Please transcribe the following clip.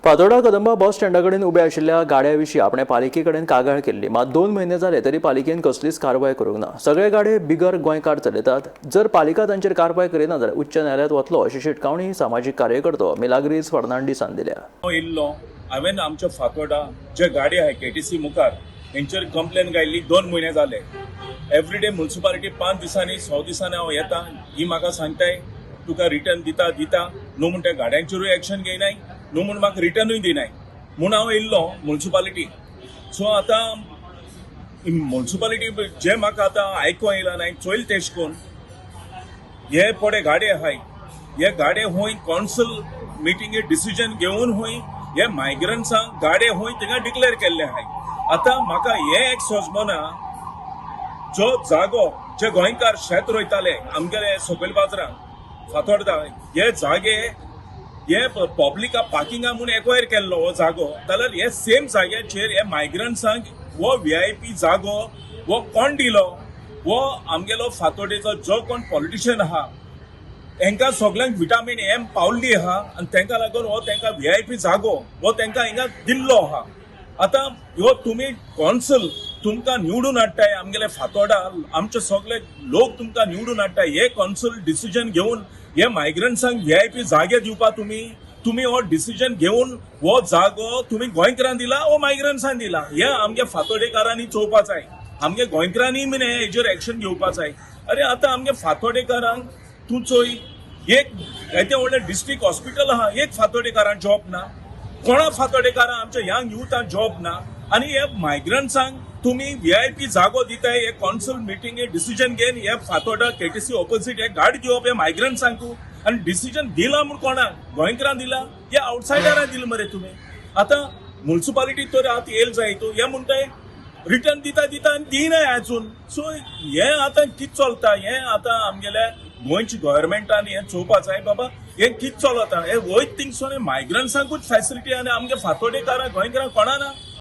फातोर्डा कदंबा बस स्टँडा कडेन उब्या आशिल्ल्या गाड्या विशीं आपणें पालिके कडेन कागाळ केल्ली, मात 2 म्हयने जाले तरी पालिकेन कसलीच कारवाय करूंक ना. सगळे गाडे बिगर गोंयकार चलयतात. जर पालिका तांचेर कारवाय करिना जाल्यार उच्च न्यायालयांत वतलो, अशी शिटकावणी सामाजीक कार्यकर्तो मिलाग्रीस फर्नांडीसान दिल्या. हांव येयल्लो, हांवें आमच्या फातोर्डा जे गाडी आहाय केटीसी मुखार, हेंचेर कंप्लेन घायल्ली. 2 म्हयने जाले, एवरीडे मुन्सिपालिटी 5 दिसांनी, 6 दिसांनी हांव येता, ही म्हाका सांगताय तुका रिटर्न दिता दिता न्हू म्हण त्या गाड्यांचेरूय एक्शन घेयनाय न्हू म्हूण म्हाका रिटर्नूय दिनाय म्हूण हांव येयल्लो मुन्सिपालिटी. सो आतां मुन्सिपालिटी जे म्हाका आतां आयकों येयला नाय चोयल तेश कोन्न हे पडे गाडे आहाय, हे गाडे हुंय कौन्सिल मिटिंगे डिसिजन घेवन हुंय हे मायग्रंट्सांक गाडे हुंय थिंगा डिक्लेअर केल्ले आहाय. आतां म्हाका हे एक सोजमना, जो जागो जे गोंयकार शेत रोयताले आमगेले सकयल बाजारांत फातोर्डा, हे जागे हे पब्लिका पार्किंगा म्हूण एक्वायर केल्लो हो जागो, जाल्यार हे सेम जाग्याचेर हे मायग्रंट्सांक हो व्हीआयपी जागो हो कोण दिलो? हो आमगेलो फातोर्डेचो जो कोण पॉलिटिशियन आहा, हेंकां सगल्यांक विटामीन एम पावल्ली आहा आनी तांकां लागून हो तांकां व्हीआयपी जागो हो तांकां हिंगा दिल्लो आहा. आतां ह्यो तुमी कौन्सिल तुमकां निवडून हाडटाय, आमगेले फातोर्डा आमचे सगळे लोक तुमकां निवडून हाडटाय, हे कौन्सिल डिसिजन घेवन हे मायग्रंट्सांक व्हीआयपी जागे दिवपा तुमी तुमी हो डिसिजन घेवन हो जागो तुमी गोंयकारांक दिला वो मायग्रंट्सांक दिला, हे आमगे फातोर्डेकारांनी चोवपा जाय. आमगे गोंयकारांनी बीन हेजेर एक्शन घेवपा जाय. अरे, आतां आमगे फातोर्डेकारांक तूं चोय, एक येदें व्हडलें डिस्ट्रिक्ट हॉस्पिटल आहा, एक फातोर्डेकारांक जॉब ना. कोणा फातोर्डेकारांक, आमच्या यंग युथांक जॉब ना आनी हे मायग्रंट्सांक तुमी व्हीआयपी जागो दिताय. हे कौन्सिल मिटिंगे डिसिजन घेवन हे फातोर्डा केटीसी ऑपोजीट हे गाडी दिवप हे मायग्रंट्सांक आनी डिसिजन दिला म्हूण कोणाक, गोंयकारांक दिला हे आवटसायडरांक दिला मरे तुमी? आतां मुन्सिपालिटी तर आतां येयल जाय तूं हे म्हणटाय रिटर्न दिता दिता आनी दिनाय अजून. सो हे आतां कित चलता हे आतां आमगेल्या गोंयच्या गव्हर्मेंटान हें चोवपा जाय बाबा, हें कित चलता हे. वयत थिंगसून मायग्रंट्सांकूच फॅसिलिटी आनी आमगे फातोडेकारां गोंयकारांक कोणा ना.